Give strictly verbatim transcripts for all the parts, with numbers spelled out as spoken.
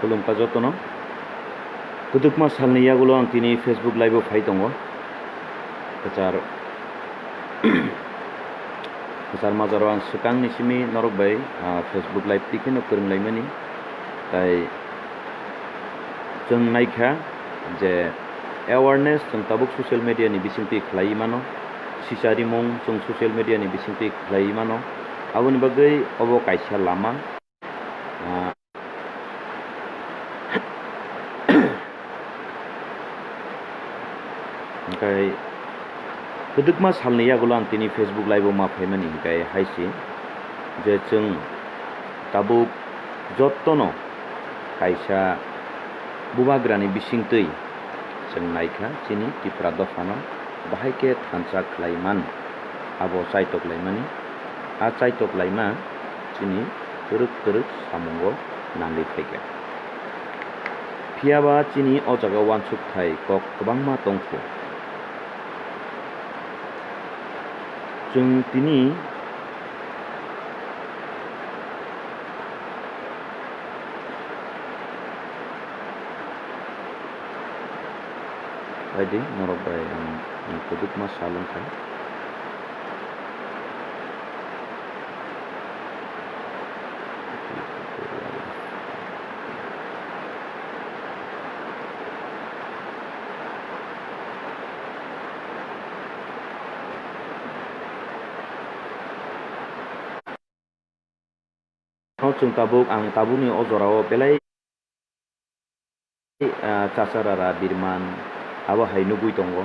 Khulumkha jotono. Kwdwkma salni yagulo ang tini Facebook live-o phai tongo. Kwchar, kwchar majaro ang swkangni simi norok bai, ah, Facebook live twi kheno kwrwnglaimani. Tai chwng naikha je awareness chwng tabuk social media ni bisingtwi khlaiwi mano, sicharimung chwng social media ni bisingtwi khlaiwi mano, aboni bagwi obo kaisa lama. Ah, hwnkhe kwdwkma salni yagulo ang tini Facebook live-o ma phaimani hwnkhe hai se je chwng tabuk jottono kaisa bubagrani bisingtwi chwng naikha chini Tipra dophano bahai khe thansa khlai man, abo chaitok laimani. A chaitok laima chini kwrwk kwrwk samungo nangwi phaikha. Phiya ba chini o jaga uansukthai kok kwbangma tongkhu. Chwng tini Bai di, norok bai ang, ang kwdwkma sal wngkha. O chwng tabuk, ang tabukni o jorao belai, ah, chacha rara birman abo hai nugwi tongo.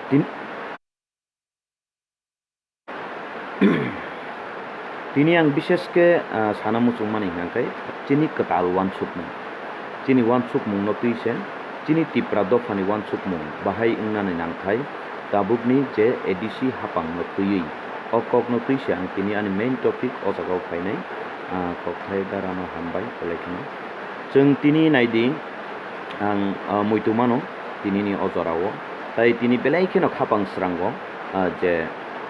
Tin-, tini ang bishesh khe, ah, sana muchungmani hwnkha khe chini kwtal uansukmung. Chini uansukmungno twi se chini Tipra dophani uansukmung bahai wngnani nangthai tabukni je A D C haphangno twiwi. O kokno twi se ang tini ani main topic o jagao phainai, ah, kokthai darano hambai belai kheno. Chwng tini naidi, ang, ah, muitu mano tinini o jorao. Tai tini belai kheno khapang srango, ah, je,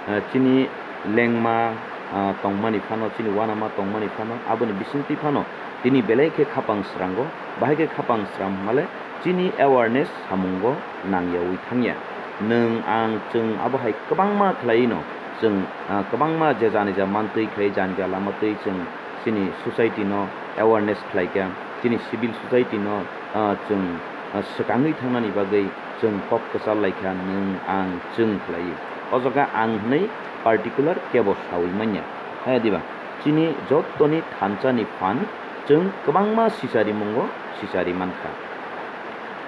ah, chini lengma, ah, tongmani phano, chini uanama tongmani phano, aboni bisingtwi phano tini belai khe khapang srango. Bahai khe khapang sram hwnmale chini awareness samungo nangyawi thangya. Nwng, ang, chwng abo hai kwbangma khlaiwi no chwng, ah, kwbangma je jani ja mantwi khlai, jani ja lama twi chwng chini society no awareness khlai kha, chini civil society no, ah, chwng, ah, swkangwi thangnani bagwi chwng kok kwchar lai kha, nwng, ang, chwng khlaiwi. O jaga ang hwnwi particular kebo saui manya. Hai diba? Chini jottoni thansa ni phan chwng kwbangma sicharimungo sichari mankha.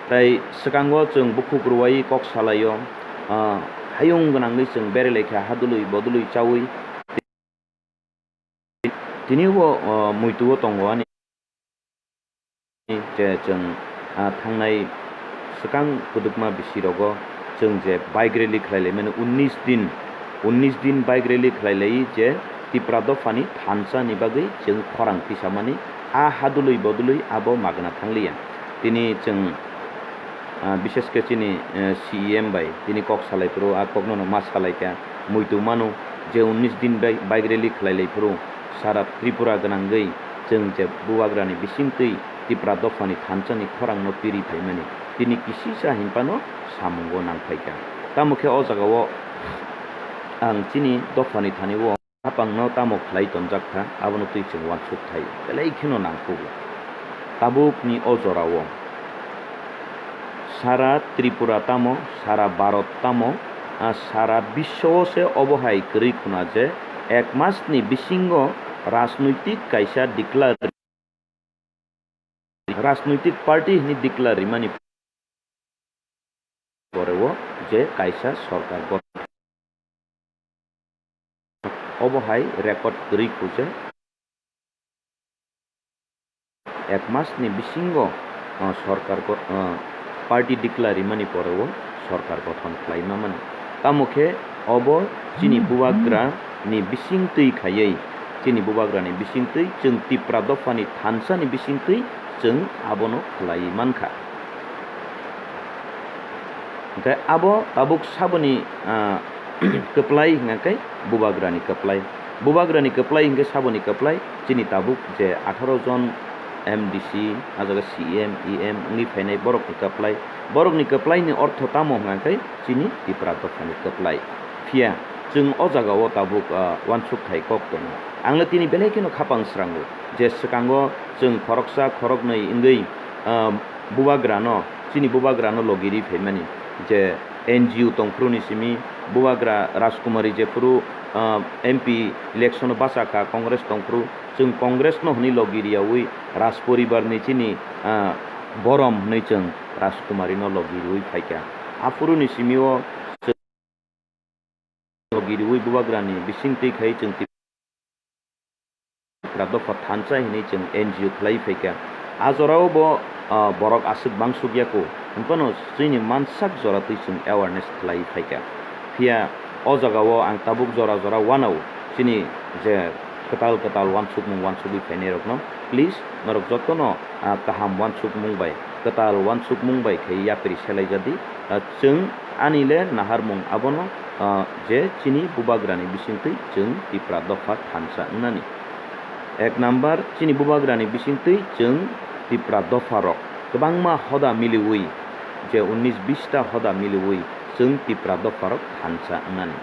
Tai swkango chwng bukhuk rwui kok salaio, ah, hayung gwnangwi chwng berelai kha, hadului bodului chaui. Tini bo, ah, muitu o tongo ani. Je chwng, ah, thangnai swkang kwdwkma bisi rogo chwng je bike rally khlai lai mani, unnish din, unnish din bike rally khlai lai je Tipra dophani thansa ni bagwi chwng khorang tisamani, a hadului bodului abo magna thangliya. Tini chwng, ah, bishesh khe chini, eh, C E M bai tini kok salai phuru, a kokno no ma salai kha, muitu mano je unnish din bai bike rally khlai lai phuru sara Tripura gwnangwi chwng je bubagrani bisingtwi Tipra dophani thansani khorangno tiri phaimani tini kisisa hinphano samungo nangphaikha. Tamo khe o jagao ang chini dophani thani o hapangno tamo khlai tonjak kha, abono twi chwng uansuk thai belai kheno nangkukgo. Tabukni o jorao sara Tripura tamo, sara Bharat tamo, ah, sara biswo se obo hai kwrwi khuna je ek masni bisingo rajnoitik kaisa declare, rajnoitik party hwnwi declare rimani poreo je kaisa sorkar gotho-, obo hai record kwrwi kho je ek masni bisingo, ah, sorkar go-, ah, party declare rimani poreo sorkar gothon khlai mamani. Tamo khe obo chini bubagra ni bisingtwi khaiwi, chini bubagra ni bisingtwi chwng Tipra dophani thansa ni bisingtwi chwng abono khlai mankha. Hwnkhe abo tabuk saboni, ah, kwplai hwnkhe bubagra ni kwplai. Bubagrani kwplai hwnkhe saboni kwplai, chini tabuk je atharo jon M D C, ah jaga C M, E M wngwi phainai borokni kwplai. Borokni kwplaini ortho tamo hwnkha khe chini Tipra dophani kwplai. Phiya chwng o jagao tabuk, ah, uansuk khai kok tongo. Ang le tini belai kheno khapang srango je swkango chwng khoroksa khoroknwi wngwi, ah, Bubagrano, chini Bubagrano logi ri phaimani je N G O tongphuru ni simi Bubagra Rajkumari jephuru, ah, M P election o bachakha Congress tongphuru, chwng Congress no hwnwi logi riyaui Rajporibar ni chini, ah, borom hwnwi chwng Rajkumari no logi riui phaikha. Aphuru ni simi o chwng logi riui Bubagrani bisingtwi khai chwng Tipra dopha thansa hinwi chwng N G O khlai phaikha. A jorao bo, ah, borok aswk bangsuk yaku, hwnphano chini mansak jora twi chwng awareness khlai phaikha. Phiya o jagao ang tabuk jora jora uanao chini je kwtal kwtal uansukmung uansugwi phainairokno, please, norok jotono, ah, kaham uansukmung bai, kwtal uansukmung bai khe yapri selaijadi. Ah, chwng ani le naharmung abono, ah, je chini Bubagrani bisingtwi chwng Tipra dopha thansa wngnani. Ek number, chini Bubagrani bisingtwi chwng Tipra dopharok kwbangma hoda miliui, je unnis bish ta hoda miliui chwng Tipra dopharok thansa wngnani.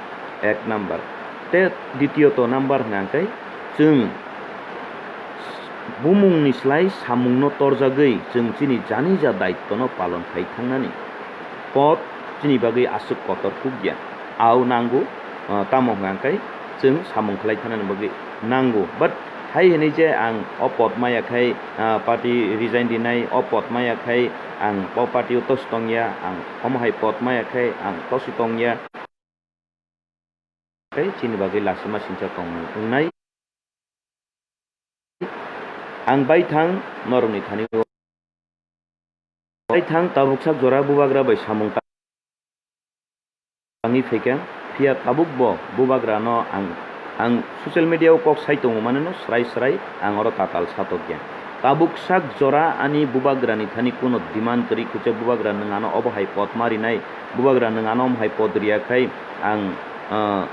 Ek number. Te dityoto number hwnkha khe chwng bumungni slai samungno torjagwi chwng chini janija daitwno palon khai thangnani. Pot chini bagwi aswk kotor kukya. Au nango, ah, tamo hwnkha khe chwng samung khlai thangnani bagwi nango. But hai hwnwi je ang o pot maya khai, ah, party resign rinai, o pot maya khai ang o party o tosi tongya, ang omo hai pot maya khai ang tosi tongya. Tei chini bagwi lasima singcha tong wngnai. Ang baithang norokni thani o. Baithang tabuksak jora Bubagra bai samung ta-, tangwi phaikha. Phiya tabuk bo Bubagra no ang, ang social media o kok sai tongo mane no srai srai ang oro tatal satokya. Tabuk sak jora ani Bubagrani thani kuno demand kwrwi khucha Bubagra nwng ano obo hai pot ma rinai, Bubagra nwng ano omo hai pot riya khai ang, ah,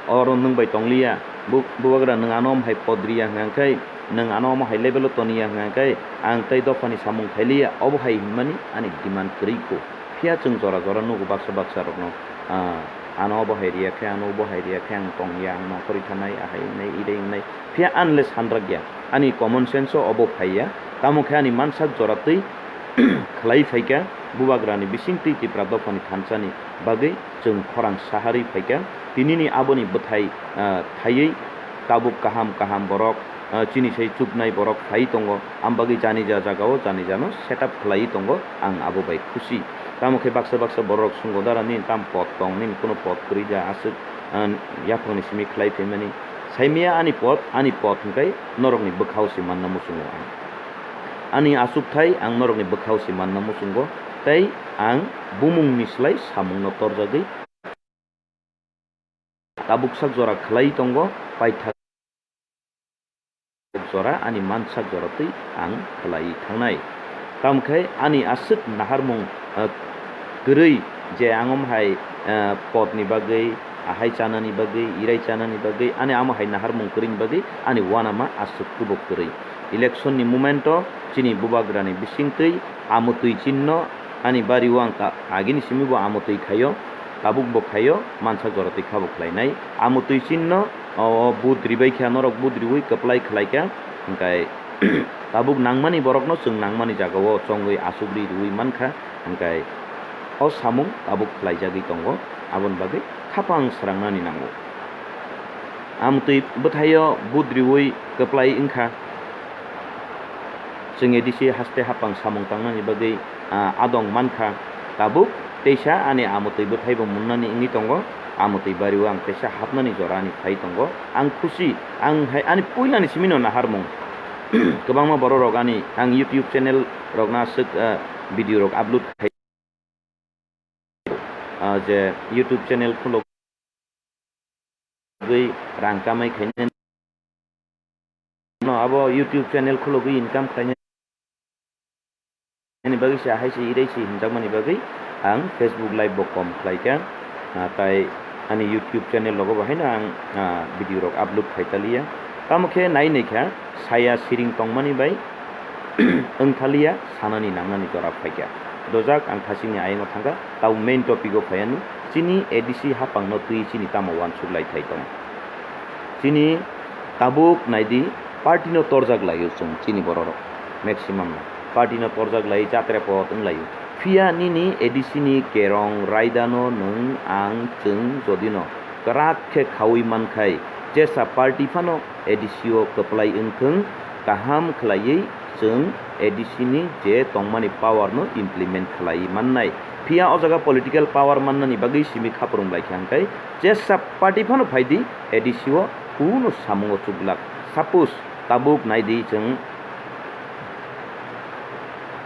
oro nwng bai tongliya, Bu-, Bubagra nwng ano omo hai pot riya hwnkha khe, nwng ano omo hai level o toniya hwnkha khe ang tei dophani samung khailiya, obo hai hinmani ani demand kwrwi kho. Phiya chwng jora jora nugo baksa baksa rokno, ah, ano obo hai riya khe, ano obo hai riya khe ang tongya, ang nongkhorwi thanai, ahai wngnai, irei wngnai. Phiya ani le sanrak ya, ani common sense o obo phaiya, tamo khe ani mansak jora twi khlai phaikha, Bubagrani bising twi Tipra dophani thansani bagwi chwng khorang saharwi phaikha. Tinini aboni bwthai, ah, thaiwi tabuk kaham kaham borok, ah, chini sai chuknai borok phai tongo, am bagwi janija jagao janijano setup khlaiwi tongo, ang abo bai khusi. Tamo khe baksa baksa borok sungo, "Dara nini tam pot tong, nini kuno pot kwrwi ja, aswk, ah, yaphangni simi khlai phaimani." Saimaya ani pot, ani pot hwnkhe norokni bwkhao se manna muchungo ang. Ani achukthai ang norokni bwkhao se manna muchungo, tei ang bumungni slai samungno torjagwi tabuksak jora khlai tongo, paithak jora ani mansak jora twi ang khlai thangnai. Tamo khe ani aswk naharmung, ah, kwrwi je ang omo hai, ah, potni bagwi, ahai chanani bagwi, irai chanani bagwi, ani amo hai naharmung kwrwini bagwi ani uanama aswk tubo kwrwi. Election ni moment o chini Bubagrani bisingtwi amotwi chinno ani bari o ang ta-, agini simi bo amotwi khaio, tabuk bo khaio, mansak jora twi kha bo khlainai. Amotwi chinno o vote ribai kha, norok vote riwi kwplai khlai kha, hwnkhe tabuk nangmani borokno chwng nangmani jagao chongwi achukri riwi mankha, hwnkhe o samung tabuk khlaijagwi tongo, aboni bagwi khapang srangnani nango. Amtwi bwthaio vote riwi kwplai wngkha. Chwng A D C haste hapang samung tangnani bagwi, ah, adong mankha. Tabuk teisa ani amtwi bwthaibo munnani wngwi tongo. Amtwi bario ang teisa hapnani jora ani phai tongo. Ang khusi, ang hai ani puilani simino naharmung. Kwbangma bororok ani ang YouTube channel rokno aswk, ah, video rok upload khai. Ah, je YouTube channel khulogwi rang kamai khainani. No, abo YouTube channel khulogwi income khainani bagwi se, ahai se, irei se hinjakmani bagwi ang Facebook live bo kom khlaikha. Ah, tai Ani YouTube channel rogo bo haino ang, ah, video rok upload khai taliya. Tamo khe nai nai kha saya siring tongmani bai wngthaliya sanani nangnani jora phaikha. Dojak ang thasingni ayang o thangkha, tamo main topic o phaiani chini A D C hapang no twi chini tamo uansuk lai thai tongo. Chini tabuk naidi party no torjak laio chwng chini borok rok maximum no party no torjak lai jatra pot wng laio. Phiya nini A D C ni kerong raida no nwng ang chwng jodi no kwrak khe khaui mankhai jesa party phano A D C o kwplai wngthwng kaham khwlaiwi chwng A D C ni je tongmani power no implement khwlaiwi mannai. Phiya o jaga political power mannani bagwi simi khaprung lai kha hwnkhe jesa party phano phaidi A D C o kuno samungo chuklak. Suppose tabuk naidi chwng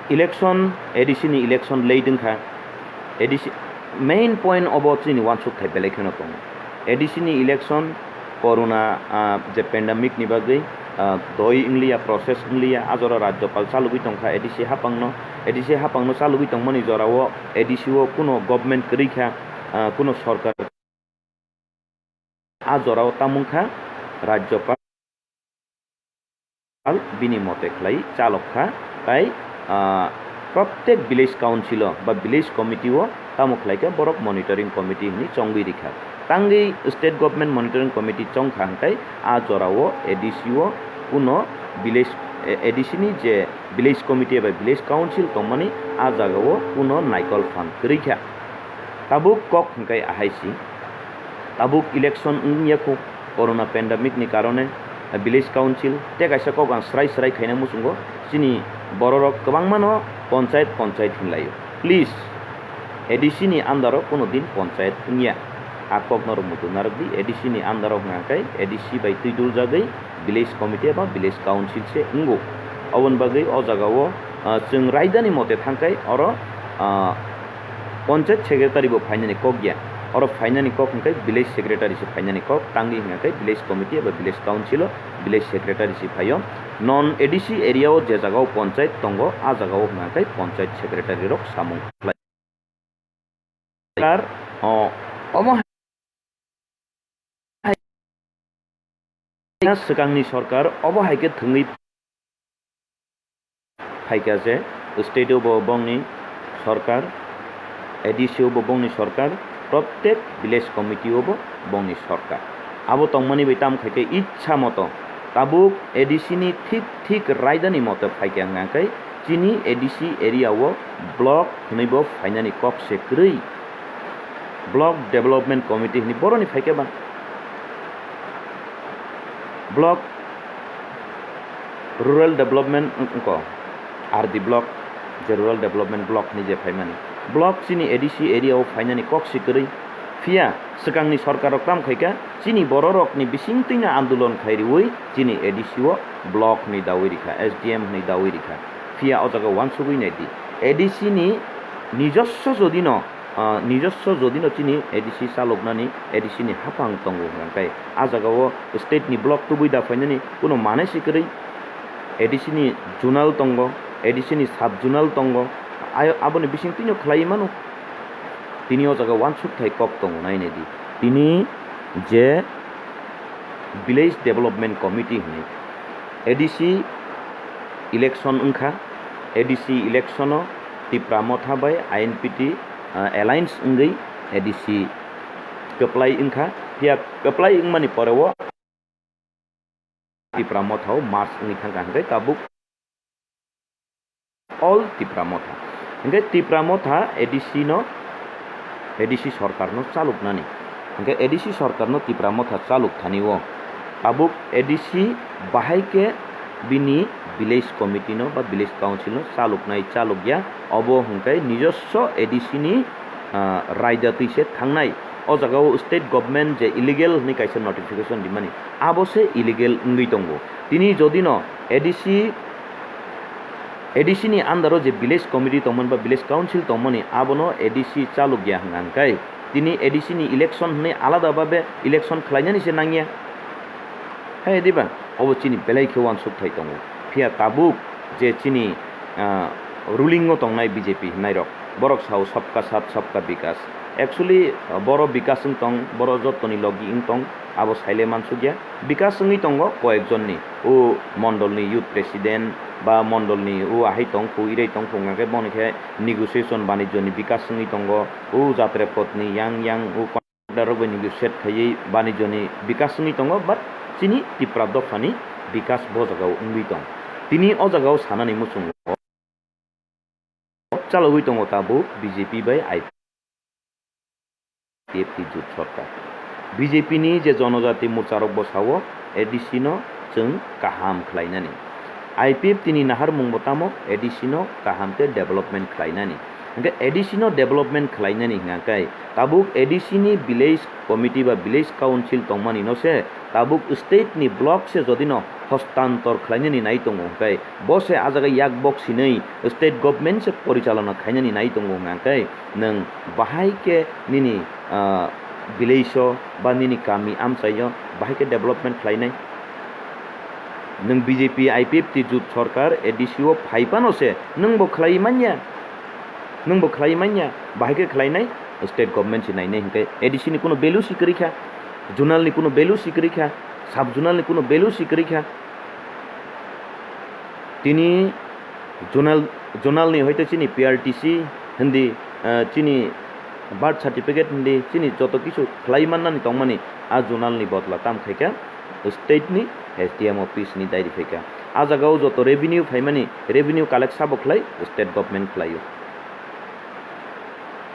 election, A D C ni election late wngkha. A D C main point obo chini uansuk thai belai kheno tongo. A D C ni election corona, ah, je pandemic ni bagwi, ah, doi wngliya, process wngliya, a jora rajyopal chalogwi tongkha A D C hapangno, A D C hapangno chalogwi tongmani jorao A D C o kuno government kwrwi kha, ah, kuno sorkar. A jorao tamo wngkha rajyopal bini mote khlai chalok kha, tai, ah, prottek village council o ba village committee o tamo khlai kha borok monitoring committee hwnwi chongwi rikha. Tangwi state government monitoring committee chongkha hwnkhe a jorao A D C o kuno village, A D C ni je village committee eba village council tongmani a jagao kuno naikol phan kwrwi kha. Tabuk kok hwnkhe ahai si, tabuk election wngya kho, corona pandemic ni karone, village council tei kaisa kok ang srai srai khaina muchungo, chini bororok kwbangmano ponchayat ponchayat hinlaio. Please, A D C ni under o kuno din ponchayat wngya. A kokno rok muchung narwk di, A D C ni under o hwnkha khe A D C bai twi duljagwi village committee eba village council se wngo. Oboni bagwi o jagao, ah, chwng raidani mote thangkhai oro, ah, Panchayat secretary bo phainani kok ya. Oro phainani kok hwnkhe village secretary se phainani kok, tangwi hwnkhe village committee eba village council o village secretary se phaio. Non A D C area o je jaga o panchayat tongo, a jaga o hwnkhe panchayat secretary rok samung khlai. Sir, o, omo hai swkangni sorkar obo hai khe thwngwi phaikha je state o bo bongni sorkar, A D C o bo bongni sorkar, prottek village committee o bo bongni sorkar. Abo tongmani bai tamo khai khe itsa moto tabuk A D C ni thik thik raidani moto phaikha hwnkha khe chini A D C area o block hwnwi bo phainani kok se kwrwi. Block Development Committee hwnwi boroni phaikhe ba Block Rural Development wng-, wngkho, R D Block, je Rural Development Block hwnwi je phaimani. Block chini A D C area o phainani kok si kwrwi. Phiya swkangni sorkar rok tamo khaikha, chini bororokni bisingtwino andolon khai riwi chini A D C o block hwnwi dawi rikha, S D M hwnwi dawi rikha. Phiya o jaga uansugwi naidi, A D C ni nijoswo jodino ah, nijoswo jodino chini A D C chaloknani, A D C ni haphang tongo hwnkhe, ah jagao state ni block tubui da phainani kuno mane si kwrwi. A D C ni zonal tongo, A D C ni sub zonal tongo, ayo aboni bisingtwino khlaiwi mano. Tini o jaga uansukthai kok tongo, nainai di. Tini je Village Development Committee hwnwi A D C election wngkha, A D C election o Tipra Motha bai I N P T, ah, alliance wngwi A D C kwplai wngkha, phiya kwplai wngmani pore o Tipra Motha o merge wngwi thangkha hwnkhe tabuk All Tipra Motha. Hwnkhe Tipra Motha A D C no, A D C sorkar no chaluknani. Hwnkhe A D C sorkar no Tipra Motha chaluk thani o tabuk A D C bahai khe bini village committee no ba village council no chaluknai chalukya, obo hwnkhe nijoswo A D C ni, ah, raida twi se thangnai. O jaga o state government je illegal hwnwi kaisa notification rimani, abo se illegal wngwi tongo. Tini jodi no A D C, A D C ni under o je village committee tongmani ba village council tongmani, abono A D C chalukya hwnkha hwnkhe tini A D C ni election hwnwi alada babe election khlainani se nangya. Hai diba? Obo chini belai khe uansukthai tongo. Phiya tabuk je chini, ah, ruling o tongnai B J P hwnnairok, borok sao sabka saath sabka bikas. Actually, boro bikas wng tong, boro jottoni logi wng tong, abo saile mansukya. Bikas wngwi tongo koyekjonni, o mondolni youth president ba mondolni o ahai tong, o irai tong, hwnga khe boni khe negotiation banijyoni bikas wngwi tongo, o jatre potni yang yang o contractor rok bai negotiate khaiwi banijyoni bikas wngwi tongo, but chini Tipra dophani bikas bo jagao wngwi tong. Tini o jagao sanani muchungo chalogwi tongo tabuk B J P bai I P F T jut sorkar. B J P ni je Jonojati Morcha rok bo sao A D C no chwng kaham khlainani. I P F T ni naharmung bo tamo A D C no kaham khe development khlainani. Hwnkhe A D C no development khlainani hwnkhe tabuk A D C ni village committee ba village council tongmani no se tabuk state ni block se jodi no hostantor khlainani nai tongo hwnkhe bo se ah jaga yak bok sinwi state government se porichalona khainani nai tongo hwnkhe nwng bahai khe nini, ah, village o ba nini kami amchai o bahai khe development khlainai. Nwng B J P I P F T jut sorkar A D C o phai phano se nwng bo khlai manya, nwng bo khlai manya, bahai khe khlainai state government se nainai hwnkhe A D C ni kuno value si kwrwi kha, zonal ni kuno value si kwrwi kha, sub zonal ni kuno value si kwrwi kha. Tini zonal, zonal ni hoite chini P R T C hindi, ah, chini birth certificate hindi chini joto kisu khlai mannani tongmani a zonal ni bodla tam khaikha state ni S D M office ni diary khaikha. A jaga o joto revenue phaimani revenue collect sabo khlai state government khlaio.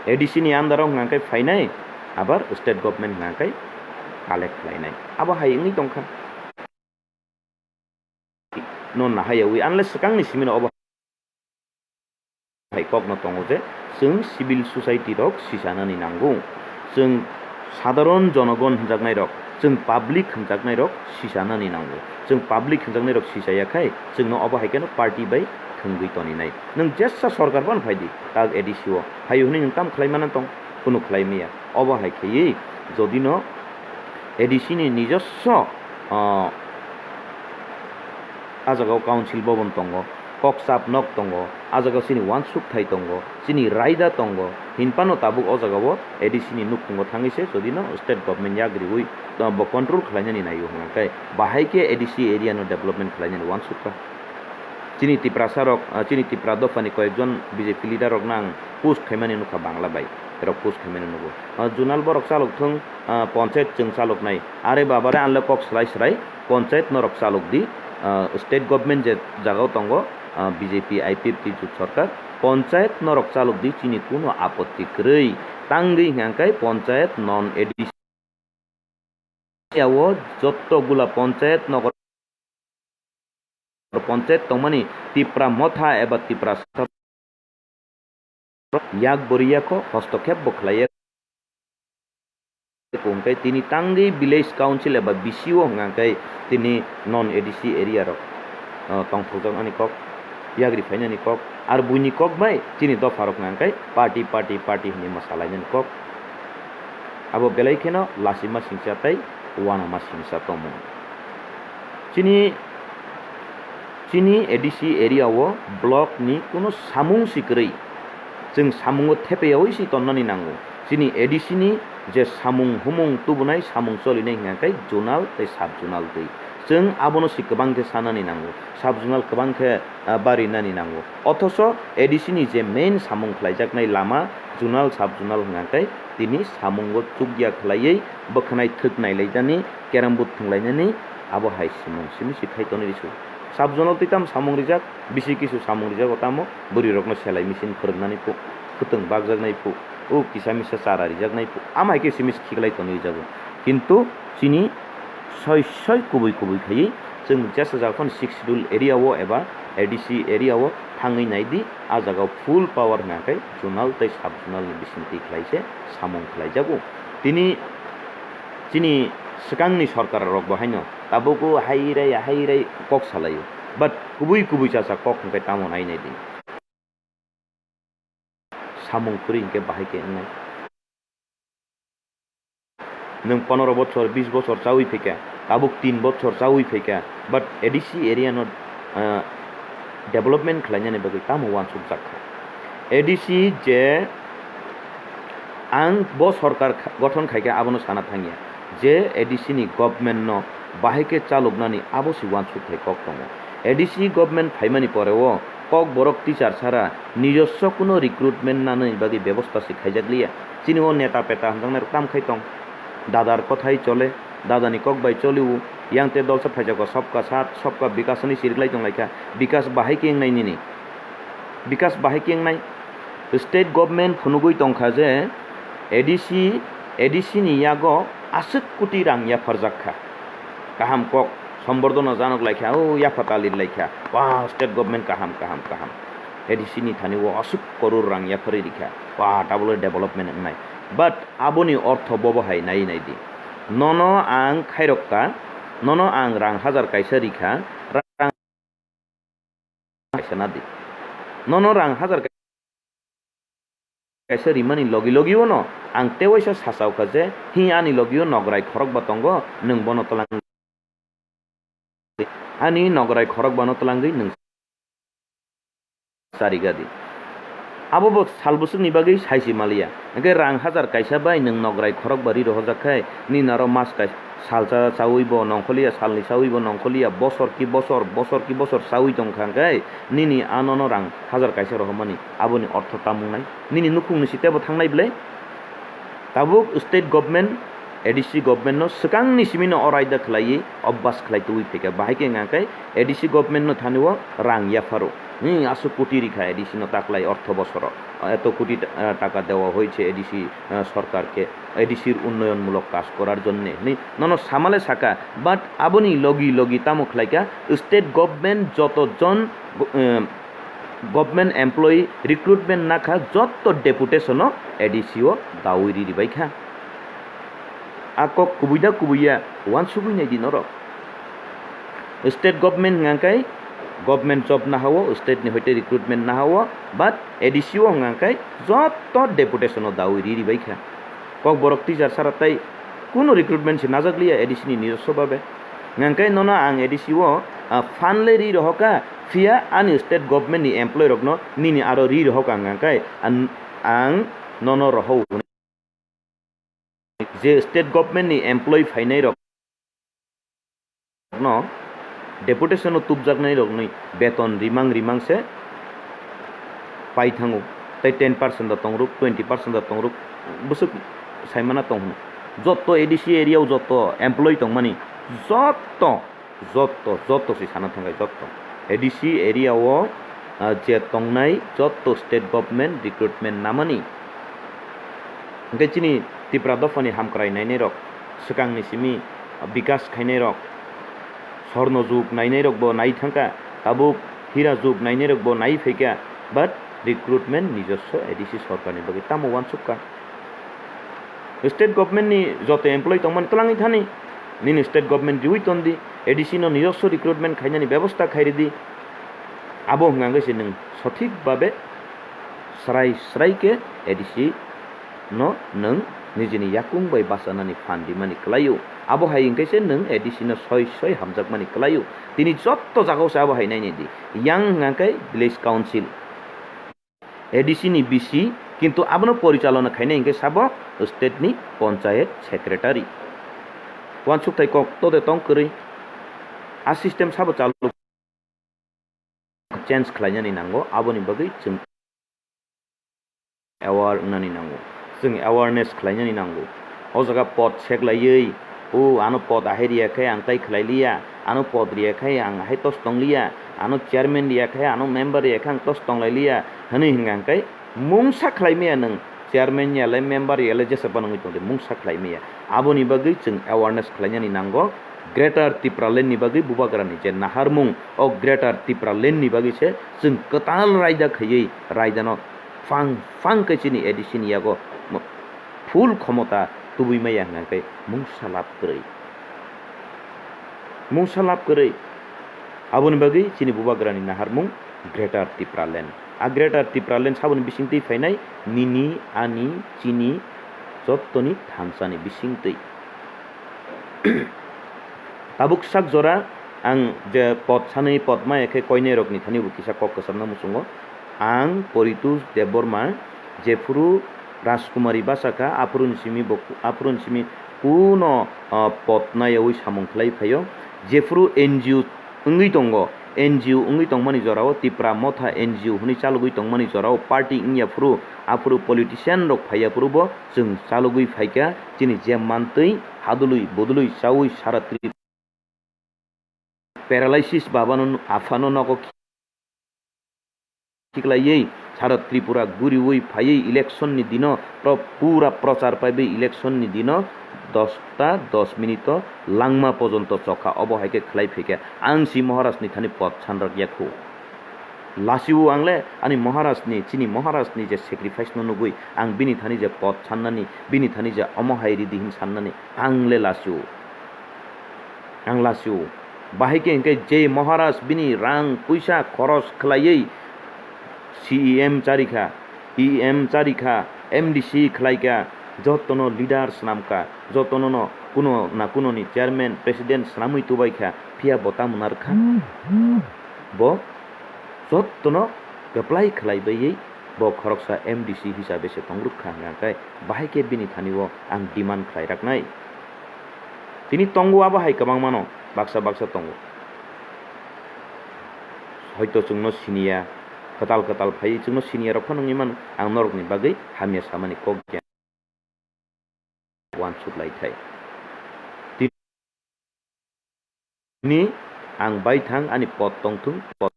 A D C ni under o hwnkha khe phainai abar state government hwnkha khe collect khlainai. Abo hai wngwi tongkha. No nahayawi, unless swkangni simino obo hai kokno tongo je, chwng civil society rok sisanani nango, chwng sadharon jonogon hwnjaknai rok, chwng public hwnjaknai rok sisanani nango, chwng public hwnjaknai rok sisaya khai chwngno obo hai kheno party bai thwngwi toninai. Nwng jesa sorkar phano phaidi tak A D C o phaio hwnwi nwng tamo khlai mana tong? Kunu khlai maya. Obo hai khaiwi jodi no A D C ni nijosso, ah, ah jagao council bhaban tongo, kokchap nok tongo, ah jagao chini uansuk thai tongo, chini raida tongo, hinphano tabuk o jagao A D C ni nukhungo thangwi se jodi no state government yak riwi, ah, bo control khlainani naio hwnka khe bahai khe A D C area no development khlainani uansuk kha. Chini Tiprasa rok, ah, chini Tipra dopha ni koyekjon B J P leader rok no ang post khaimani nukha Bangla bai, rok post khaimani nugo. Ah, zonal borok chalok thung, ah, ponchayat chwng chalok nai. Are baba re anle kok slai slai ponchayat norok chalok di, ah, state government je jagao tongo, ah, B J P I P F T jut sorkar, ponchayat norok chalok di chini kuno apotti kwrwi. Tangwi hwnkha khe ponchayat non A D C o jotto gula ponchayat nogor ponchayat tongmani Tipra Motha eba Tiprasa yak boriya kho hostokhep bo khlaiya kho hwnkhe tini tangwi village council eba V C O hwnkha khe tini non A D C area rok, ah, tongthokjaknani kok, yagri phainani kok, ar buini kok bai chini dopha rok hwnkha khe party, party, party hinwi mwsalainani kok. Abo belai kheno lachima singcha tei uanama singcha tongmung. Chini, chini A D C area o block ni kuno samung si kwrwi. Chwng samungo thepeyawi si tonnani nango. Chini A D C ni je samung humung tubunai, samung cholinai hwnkha khe zonal tei sub zonal twi. Chwng abono si kwbang khe sanani nango. Sub zonal kwbang khe, ah, barinani nango. Othocho A D C ni je main samung khlaijaknai lama, zonal, sub zonal hwnkha khe tini samungo chukya khlaiwi bwkhwnai thwk nailaijani, carrom board thwnglainani, abo hai simung simi si khai tonwi risu. Sub zonal twi tamo samung rijak, bisi kisu samung rijago tamo, bwrwi rokno selai machine phwrwngnani phu, khwtwng bakjaknai phu, o kisa misa chara rijaknai phu, amo hai khe simi si khiklai tonwi rijago. Kintu chini soi soi kubui kubui khaiwi chwng jesa jaga phano Sixth Schedule area o eba A D C area o thangwi nai di, a jaga o full power hwnkha khe zonal tei sub zonal ni bisingtwi khlai se samung khlai jago. Tini chini swkang ni sorkar rok bo haino tabuk o hai rai hai rai kok salai o, but kubui kubui cha cha kok hwnkhe tamo nai nai di. Samung kwrwi hwnkhe bahai khe wngnai. Nwng pondro bochor, bis bochor chaui phaikha, tabuk tin bochor chaui phaikha, but A D C area no, ah, development khlainani bagwi tamo uansukjak kha. A D C je Ang bo sorkar kha-, gothon khaikhe abono sana thangya je A D C ni government no bahai khe chaloknani abo se uansuk thai kok tongo. A D C government phaimani pore o kok borok teacher sara nijoswo kuno recruitment nanani bagwi bebosta se khaijak liya. Chini o neta peta hwnjaknai rok tam khai tong. Dadar kothai chole, dadani kok bai choli o, yang te dolsa phaijago sabka saath, sabka bikas hwnwi siriklai tong lai kha. Bikas bahai khe wngnai nini? Bikas bahai khe wngnai? State government phunugwi tong kha je A D C, A D C ni yago aswk koti rang yapharjak kha. Kaham kok, Sombordhono janok lai kha, o yapha ta lir lai kha. Wah, state government kaham, kaham, kaham. A D C ni thani o aswk koror rang yapharwi ri kha. Wah, tabole development wngnai. But aboni ortho bobo hai nai nai di. Nono ang khairok ka, nono ang rang hajar kaisa ri kha, rang kaisa na di. Nono rang hajar kaisa rimani logi logi ono ang tewaisa sachao kha je, hi ani logi o nograi khorokba tongo, nwng bono twlang di. Ani nograi khorokbano twlangwi nwng chariga di. Abo bo sal bwswkni bagwi saisi maliya. Hwnkhe rang hajar kaisa bai nwng nograi khorokba ri rohorjak khe, nini aro mas kai-, salsa chaui bo nongkholiya, salni chaui bo nongkholiya, bosor ki bosor, bosor ki bosor chaui tong kha hwnkhe, nini anono rang hajar kaisa rohormani aboni ortho tamo wngnai? Nini nukhungni si tebo thangnai ble? Tabuk state government, A D C government no swkangni simi no o raida khlaiwi obas khlai tubui phaikha. Bahai khe wngkha khe A D C government no thani o rang yapharo. Hmm, aswk koti rikha A D C no taklai ortho bosoro. Eto koti ta-, taka dewa hoyse A D C, eh, sorkar ke, A D C unnoyon mulok kaj korar jonne. Hinwi nono samale saka, but aboni logi logi tamo khlaikha state government joto jon, eh, government employee recruitment nakha jotto deputation o A D C o dawi riri bai kha. A kok kubui da kubui ya, uansugui nai di norok. State government hwnka khe government job naha o, state ni hoite recruitment naha o, but A D C o hwnka khe jotto deputation o dawi riri bai kha. Kokborok teacher sara tei kunu recruitment se najak liya A D C ni nijoswo babe. Hwnka khe nono ang A D C o, ah, phan le ri rohoka, phiya ani state government ni employee rokno nini aro ri rohoka hwnka khe an-, ang nono rohou. Je state government ni employee phainai rok no deputation o tubjaknai rokni beton rimang rimang se pai thango, tei ten percent da tongruk, twenty percent da tongruk, bwswk saimana tong hwno. Jotto A D C area o jotto employee tongmani, jotto, jotto, jotto se sana thangkha, jotto A D C area o, ah, je tongnai jotto state government recruitment namani. Hwnkhe chini Tipra dophani hamkrai nainai rok, swkangni simi bikas khainai rok, Sorno jug nainai rok bo nai thangkha, tabuk Hira jug nainai rok bo nai phaikha, but recruitment nijoswo A D C sorkarni bagwi tamo uansukha? State government ni joto employee tongmani twlangwi thani, nini state government riwi ton di, A D C no nijoswo recruitment khainani bebosta khai ridi. Abo hwnka khe se nwng sothik babe srai srai khe A D C no nwng nijini yakung bai bachanani phan rimani kwlaio. Abo hai hwnkhe se nwng A D C no soi soi hamjakmani kwlaio. Tini jotto jagao se abo hai nainai di. Yang hwnka khe village council, A D C ni V C, kintu abono porichalona khainai hwnkhe sabo state ni panchayat secretary. Uansukthai kok to de tong kwrwi. A system sabo chalu change khlainani nango, aboni bagwi chwng aware wngnani nango. Chwng awareness khlainani nango. O jaga pod seklaiwi, "O, ano pod ahai riya khe ang tai khlai liya, ano pod riya khe ang ahai tos tong liya, ano chairman riya khe, ano member riya khe ang tos tong lai liya," hwnwi hwnkha hwnkhe mungsa khlai maya nwng, chairman ya le, member ya le, jesa phano wngwi tong di, mungsa khlai maya. Aboni bagwi chwng awareness khlainani nango. Greater Tipraland ni bagwi bubagrani je naharmung, o Greater Tipraland ni bagwi se chwng kwtal raida khaiwi raidano phang phang khe chini A D C ni yago mo-, full khomota tubui maya hwnkha khe mungsa lab kwrwi. Mungsa lab kwrwi. Aboni bagwi chini bubagrani naharmung Greater Tipraland. A Greater Tipraland saboni bisingtwi phainai nini, ani, chini jottoni thansani bisingtwi. Tabuk sak jora ang je pod sanwi pod maya khe koinai rokni thani bo kisa kok kwcham na muchungo. Ang Poritos Debbarma, jephuru Rajkumari bachakha, aphuru ni simi bo, aphuru ni simi kuno, ah, pod nayawi samung khlai phaio. Jephuru N G O wngwi tongo, N G O wngwi tongmani jorao, Tipra Motha N G O hwnwi chalogwi tongmani jorao, party wngya phuru, aphuru politician rok phaiya phuru bo chwng chalogwi phaikha, chini je mantwi hadului budului chawi sara Tripura paralysis babano aphano nogo khiklaiwi sara Tripura guriwi phaiwi election ni dino pro-, pura prochar paiwi election ni dino dosta dos minute o langma pojonto chokha, obo hai khe khlai phaikha. Ang si Maharaj ni thani pod sanrok yakhu. Lasiu ang le ani Maharaj ni, chini Maharaj ni je sacrifice no nugwi ang bini thani je pod sannani, bini thani je omo hai ridi hin sannani ang le lasiu. Ang lasiu. Bahai khe hwnkhe je Maharaj bini rang puisa khoros khlaiwi C E M charikha, E M charikha, M D C khlaikha, jotono leader swnamkha, jotono no kuno na kuno ni chairman, president swnamwi tubaikha, phiya bo tamo narwkha? Bo jotono kwplai khlai baiwi bo khoroksa M D C hisabe se tongrwkha hwnkha khe, bahai khe bini thani o ang demand khlai raknai. Tini tongo abo hai kwbangmano, baksa baksa tongo. Hoito chwngno siniya, kwtal kwtal phaiwi chwngno siniya rok phano wngwi mano, ang norokni bagwi hamya samani kok ya. Uansuk lai thai. Tini ang baithang ani pod tongthung, pod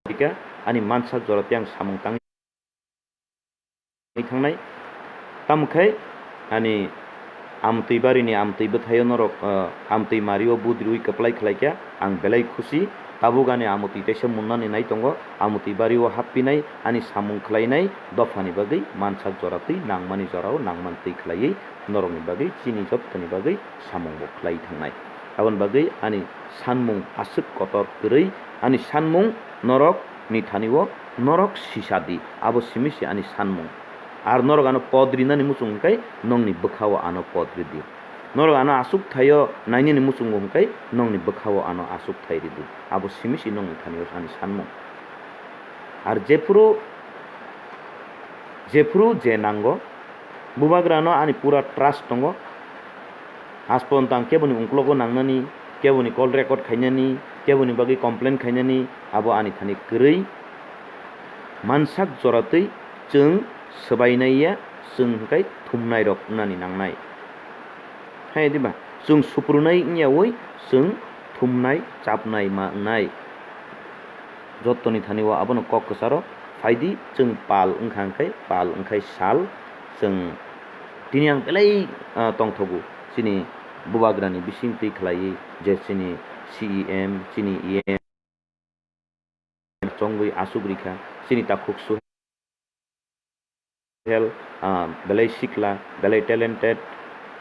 tika ani mansak jora tei ang samung tangwi thangnai. Tamo khai ani amtwi barini amtwi bwthaio norok, ah, amtwi mario budriwi kwplai khlaikha, ang belai khusi. Tabuk ani amtwi teisa munnani nai tongo, amtwi bario happinai, ani samung khlainai dophani bagwi mansak jora twi nangmani jorao nangmantwi khlaiwi norokni bagwi chini jottoni bagwi samung bo khlai thangnai. Aboni bagwi ani sanmung aswk kotor kwrwi, ani sanmung norok ni thani o norok sisa di, abo simi se ani sanmung. Ar norok ano pod rinani muchung hwnkhe nongni bwkha o ano pod ridi. Norok ano aswk thaio nainani muchungo hwnkhe nongni bwkha o ano aswk thai ridi. Abo simi se nongni thani o ani sanmung. Ar jephuru, jephuru je nango, Bubagrano ani pura trust tongo. Asponto ang keboni ungkulogo nangnani, keboni call record khainani, keboni bagwi complain khainani, abo ani thani kwrwi. Mansak joratwi chwng swbainai ya, chwng hwnkhe thumnairok wngnani nangnai. Hai diba? Chwng suprunai wngyawi chwng thumnai, chapnai ma wngnai. Jottoni thani o abono kok kwcharo phaidi, chwng pal wngkha hwnkhe, pal wngkhai sal, chwng tini ang belai, ah, tongthogo chini bubagrani bising twi khlaiwi je chini C E M, chini E M chongwi aswk rikha, chini takhuk su hel, ah, belai sikla, belai talented,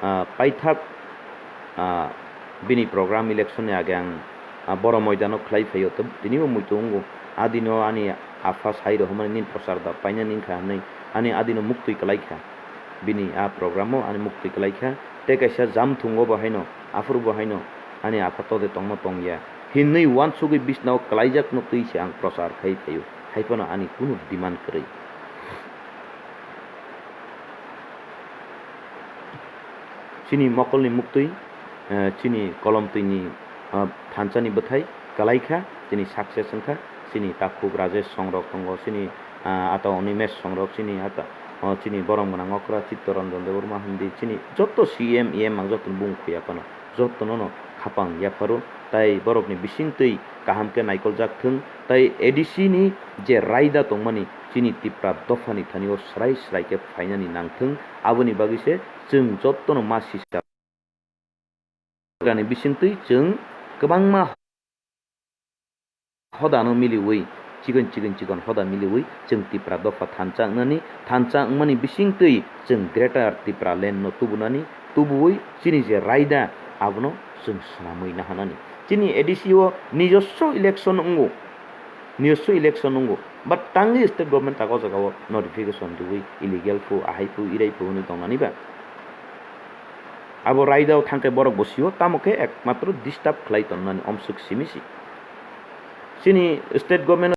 ah, paithak, ah, bini program election ni age ang, ah, boro moidano khlai phaio, to tini bo muitu wngo. Adino ani apha sai rohormani nini prochar da paina nini kha hinwi, ani adino muktwi kwlai kha. Bini a program o ani muktwi kwlai kha. Tei kaisa jam thungo bo haino, aphuru bo haino ani apha tode tongma tongya hinwi uansugwi bisnao kwlaijakno twi se ang prochar khai phaio. Hai phano ani kunu demand kwrwi. Chini mokolni muktwi, eh, chini kolomtwini, ah, thansani bwthai kwlai kha, chini success wngkha, chini takhuk Rajesh Songrok tongo, chini, ah, ata Animesh Songrok, chini ata, oh, chini borom gwnang okra Chittaranjan Debbarma hindi, chini joto C M, E M ang joto bung khuya phano. Jotono no khapang yapharo, tai borokni bisingtwi kaham khe naikoljak thung, tai A D C ni je raida tongmani chini Tipra dophani thani o srai srai khe phainani nang thung, aboni bagwi se chwng jotono ma sisa ni bisingtwi chwng kwbangma hodano miliwi, chikon chikon chikon hoda miliwi chwng Tipra dopha thansa wngnani, thansa wngmani bisingtwi chwng Greater Tipraland no tubunani, tubuwi chini je raida abono chwng swnamwi nahanani. Chini A D C o nijoswo election wngo, nijoswo election wngo, but tangwi state government tak o jaga o notification riwi illegal phu, ahai phu, irai phu hwnwi tongnani ba? Abo raida o thangkhe borok bo sio, tamo khe ekmatro disturb khlai tonnani omswk simi si. Chini state government